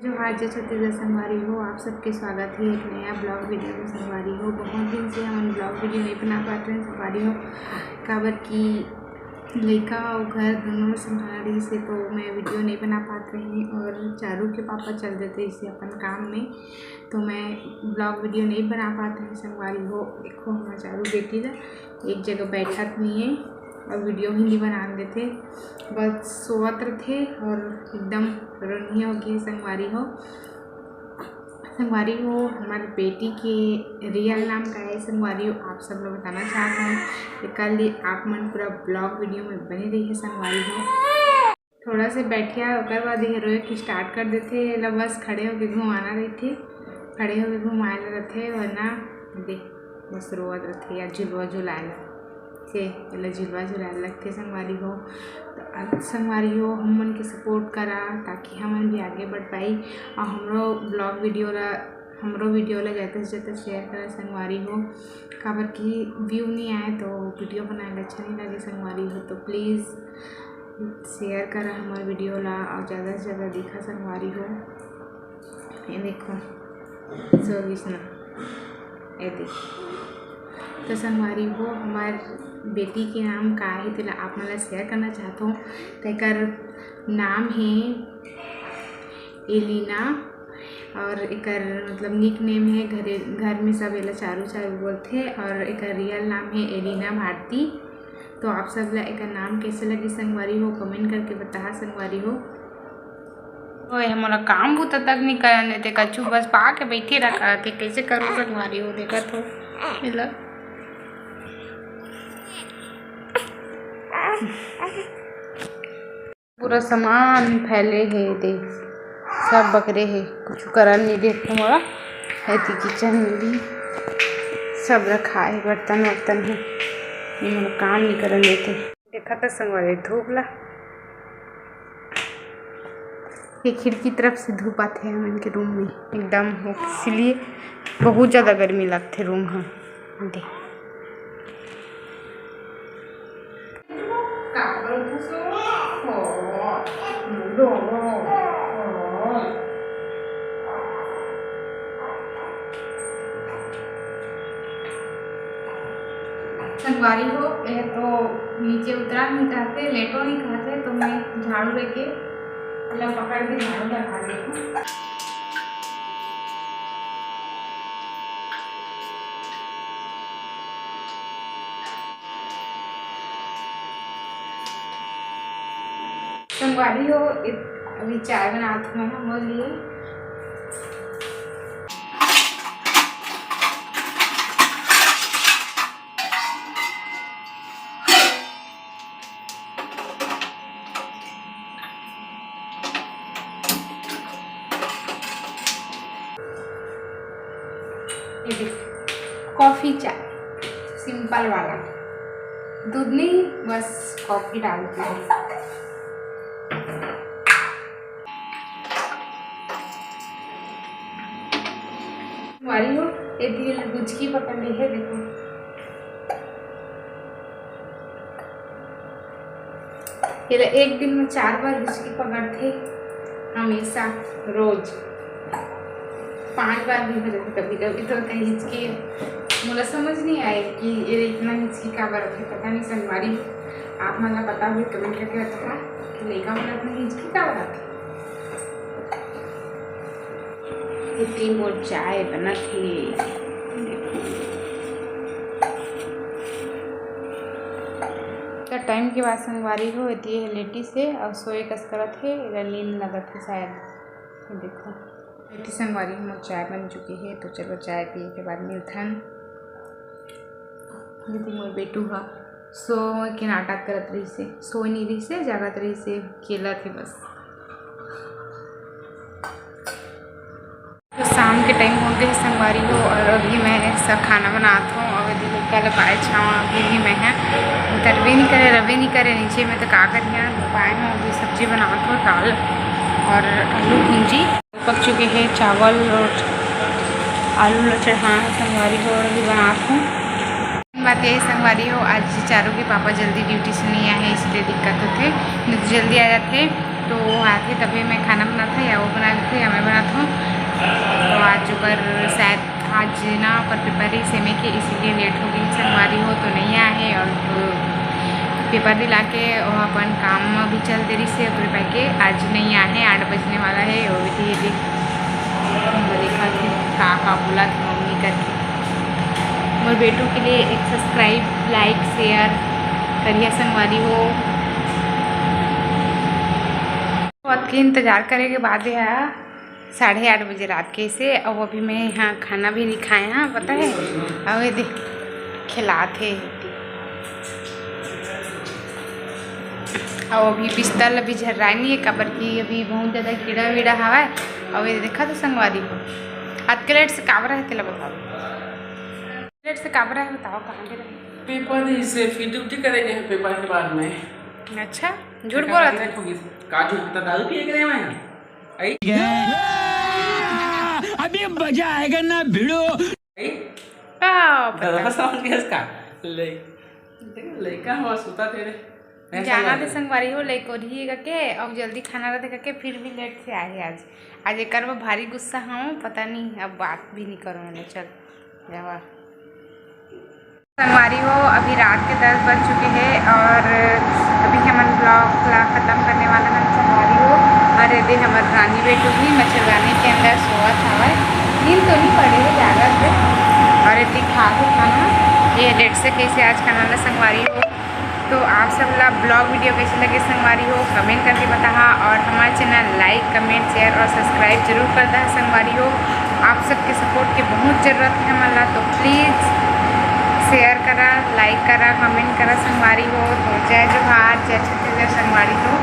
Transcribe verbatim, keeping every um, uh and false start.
जोहार, जय छत्तीसगढ़ संगवारी हो, आप सबके स्वागत हे एक नया blog video में संगवारी हो। बहुत दिन से हमन blog video नहीं बना पात रहेन संगवारी हो, काबर कि लइका अउ घर दोनों संभाल रहिस हे, तो मैं video नहीं बना पात रहें और चारू के पापा चल देते इसे अपन काम में, तो मैं blog video नहीं बना पात रहें संगवारी हो। देखो हमर चारू बेटी ला एक जगह बैठत नहीं है और video ही नहीं बना देते, बस सोवत रथे और एकदम रोनिया हो गई संगवारी हो। संगवारी हो, हमारे बेटी के real नाम का है संगवारी हो, आप सब लोग बताना चाहते हैं, तो कल ही आप मन पूरा blog video में बने रहिए संगवारी हो। थोड़ा से बैठिया, ओकर बाद ये रोए के start कर देथे। एला बस खड़े होके घुमाना रहिथे, खड़े होके घुमाए ला रहिथे, वरना दे बस रोवत रहिथे या झुलवा झुलाए ला से, एला झुलवा झुलाए ला लगथे संगवारी हो। तो आप संगवारी हो, हम मन के support करा, ताकि हमन भी आगे बढ़ पाई और हमरो blog video ला, हमरो video ला ज़्यादा से ज़्यादा share करा संगवारी हो, काबर कि view नहीं आए तो video बनाए ला अच्छा नहीं लगे संगवारी हो। तो please share करा हमार video ला और ज़्यादा से ज़्यादा देखा संगवारी हो। ये देखो, सो विष्णु, ये देखो। तो संगवारी हो, हमार बेटी के नाम का है, तेला आप मन ला share करना चाहत हो। तेकर नाम है एलिना और एकर मतलब nickname है, घरे, घर में सब एला चारू चारू बोलथे और एकर real नाम है एलिना भारती। तो आप सब ला एकर नाम कैसे लगे संगवारी हो, comment करके बताहा संगवारी हो। ओए, हमला काम बुता तक नहीं करन देते, कछु बस पा के बैठे रहा करथे, कैसे करो संगवारी हो, देखत हो एला। पूरा सामान फैले हे दे, सब बकरे हे, कुछ करन नहीं देते मोला। एती kitchen में भी सब रखा है, बर्तन वर्तन है, ये मोला काम नहीं करन देते। देखा था संगवारी धूप ला, ये खिड़की तरफ से धूप आते हैं हमन के room में एकदम, इसलिए बहुत ज़्यादा गर्मी लगते room ह। दे। संगवारी हो, यह तो नीचे उतरा नहीं कहते, लेटो नहीं कहते, तो मैं झाड़ू लेके, मतलब पकड़ के झाड़ू लगा देती हूँ। संगवारी हो, अभी चाय बनात हूँ मैं हमर लिए। कॉफी चाय, simple वाला, दूध नहीं, बस कॉफी डाल के। मारी हो, ये दिल गुचकी पकड़ ली है, देखो। ये एक दिन में चार बार हिचकी पकड़थे हमेशा, रोज पांच बार भी हो जाथे कभी कभी। तो कहीं हिचकी मोला समझ नहीं आए कि ये इतना हिचकी का बर थे, पता नहीं संगवारी। आप मन ला पता हुई comment करके बताहा कि लइका मन इतना हिचकी का बर थे। इतनी मोर चाय बनत हे। तो टाइम के बाद संगवारी हो, एती ये लेटी से और सोए कस करत हे, एला नींद लगत हे शायद। ये देखो, लेटी संगवारी हो, मोर चाय बन चुके हे, तो चलो चाय पिए के बाद मिलथन। ये मोर बेटू हा सो के नाटक करत रहिसे, सोए नहीं रहिसे, जागत रहिसे, खेलत हे बस। तो शाम के टाइम हो गए संगवारी हो, और अभी मैं सब खाना बनात हूँ। और अभी लड़का ले पाए छावा, अभी भी मैं है उतरबे नहीं करे, रबे नहीं करे नीचे में, तो का करिए पाए हूँ। अभी सब्जी बनात हूँ, दाल और आलू भुंजी। पक चुके हैं चावल और आलू ला चढ़ाए हूँ संगवारी हो, और अभी बनात हूँ। बात यही संगवारी हो, आज चारों के पापा जल्दी ड्यूटी से नहीं आए हैं, इसलिए दिक्कत होते, नहीं तो जल्दी आ जाते। तो वो आते तभी मैं खाना बनाता या वो बना लेते या मैं बना पर शायद आज ना पर पेपर रहिस एमे के, इसीलिए लेट हो गई संगवारी हो, तो नहीं आए हे। और पेपर दिला के वो अपन काम में भी चल दे रहिस हे, ओकरे पाई के आज नहीं आए हे। आठ बजने वाला है। वो भी धीरे धीरे देखा थी का का बोला थी मम्मी करके। मोर बेटू के लिए एक सब्सक्राइब, लाइक, शेयर करिए संगवारी हो। बहुत के इंतजार करे के बाद ये साढ़े आठ बजे रात के से। अब अभी मैं यहाँ खाना भी नहीं खाए हाँ, पता है। अब ये देख, खिलात हे। अब अभी बिस्तर ला भी झर्राए नहीं है, काबर कि अभी बहुत ज़्यादा कीड़ा वीड़ा हवा है। अब ये देखा तो संगवारी हो, हाथ के लेट से काबरा है, तेला बताओ, लेट से काबरा है, बताओ कहाँ के रहे? पेपर ही से फिर ड्यूटी करेंगे पेपर के बाद में। अच्छा, झूठ बोला था। का झूठ था? दारू पिए के रहे हैं। अभी मजा आएगा ना भिड़ो। का पता? समझ गया इसका। ले, लड़का हमारा सुता तेरे। जाना थे संगवारी हो, लइकोरिएगा के, अब जल्दी खाना रहे करके, फिर भी लेट से आए आज। आज एक भारी गुस्सा हूँ, पता नहीं, अब बात भी नहीं करूँ मैं। चल जावा। संगवारी हो, अभी रात के दस बज चुके हैं और अभी हमन ब्लॉग ला खत्म करने वाला हन संगवारी हो। और ये दे हमर रानी बेटू भी मच्छरदानी के अंदर सोवत हवय, नींद तो नहीं पड़े है, जागत है। और ये खा के खाना, ये लेट से कैसे आज खाना ला संगवारी हो। तो आप सब ला ब्लॉग वीडियो कैसे लगे संगवारी हो, कमेंट करके बताहा। और हमारे चैनल लाइक, कमेंट, शेयर और सब्सक्राइब जरूर कर दहा संगवारी हो। आप सबके सपोर्ट के बहुत ज़रूरत है हमन ला, तो प्लीज़ शेयर करा, लाइक करा, कमेंट करा संगवारी हो। तो जय जोहार, जय छत्तीसगढ़ संगवारी हो।